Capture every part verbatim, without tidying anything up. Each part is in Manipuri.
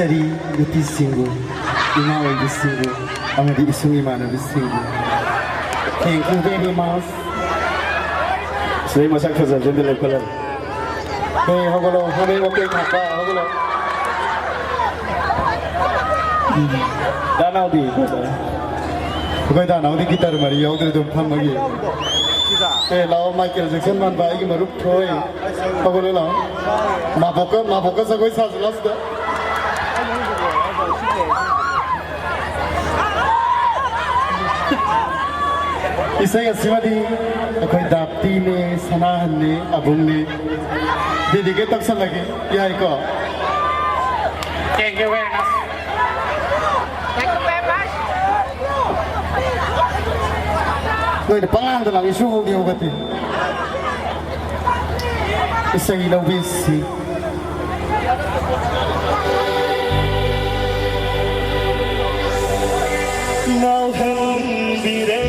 ꯆꯔꯤ ꯅꯨꯄꯤꯁꯤꯡꯕꯨ, ꯏꯃꯥ ꯑꯣꯏꯕꯤꯁꯤꯡꯕꯨ ꯑꯃꯗꯤ ꯏꯁꯨꯡ ꯏꯃꯥꯟꯅꯕꯤꯁꯤꯡꯕꯨ, thank you very much. ꯁꯤꯗꯩ ꯃꯁꯛ ꯐꯖꯕꯁꯤꯡꯗꯤ ꯂꯦꯞꯈꯠꯂꯒꯦ꯫ ꯍꯦ, ꯍꯧꯒꯠꯂꯣ, ꯍꯣꯔꯦꯟ ꯋꯥꯀꯩ ꯊꯥꯛꯄ, ꯍꯧꯒꯠꯂꯣ꯫ ꯗꯥ ꯅꯥꯎꯗꯤ? ꯑꯩꯈꯣꯏ ꯗꯥ ꯅꯥꯎꯗꯤ ꯒꯤꯇꯔ ꯃꯔꯤ ꯌꯥꯎꯗ꯭ꯔꯦ, ꯑꯗꯨꯝ ꯐꯝꯃꯒꯦ꯫ ꯑꯦ, ꯂꯥꯛꯑꯣ, ꯃꯥꯏꯀꯦꯜ ꯖꯦꯛꯁꯟ ꯃꯥꯟꯕ ꯑꯩꯒꯤ ꯃꯔꯨꯞ ꯊꯣꯏ꯫ ꯍꯧꯒꯠꯂꯣ, ꯂꯥꯛꯑꯣ꯫ ꯃꯥꯕꯣꯛꯀ, ꯃꯥꯕꯣꯛꯀ ꯖꯒꯣꯏ ꯁꯥꯁꯤ ꯂꯥꯎ ꯁꯤꯗ꯫ ꯏꯁꯩ ꯑꯁꯤꯃꯗꯤ ꯑꯩꯈꯣꯏ ꯗꯥꯞꯇꯤꯅꯦ, ꯁꯅꯥꯍꯟꯅꯦ, ꯑꯕꯨꯡꯅꯦ꯫ Dedicate ꯇꯧꯁꯜꯂꯒꯦ, ꯌꯥꯏꯀꯣ? Thank you very much. ꯅꯣꯏꯅ ꯄꯉꯥꯡꯗ ꯂꯥꯡꯉꯤ, ꯁꯨ ꯍꯧꯗꯤ ꯍꯧꯒꯠꯇꯦ꯫ ꯏꯁꯩ ꯂꯧꯕꯤꯁꯤ꯫ ꯉꯥꯎꯍꯟꯕꯤꯔꯦ꯫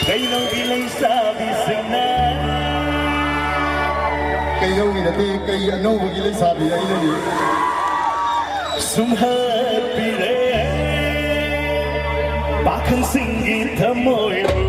ꯀꯩꯅꯧꯒꯤ ꯂꯩꯁꯥꯕꯤꯁꯤꯡꯅ꯫ ꯀꯩꯅꯧꯒꯤ ꯅꯠꯇꯦ, ꯀꯩ ꯑꯅꯧꯕꯒꯤ ꯂꯩꯁꯥꯕꯤ ꯑꯩꯅꯅꯤ꯫ ꯁꯨꯝꯍꯠꯄꯤꯔꯦ ꯄꯥꯈꯪꯁꯤꯡꯒꯤ ꯊꯃꯣꯏꯕꯨ꯫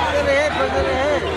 ꯐꯖꯔꯦꯍꯦ, ꯐꯖꯔꯦꯍꯦ꯫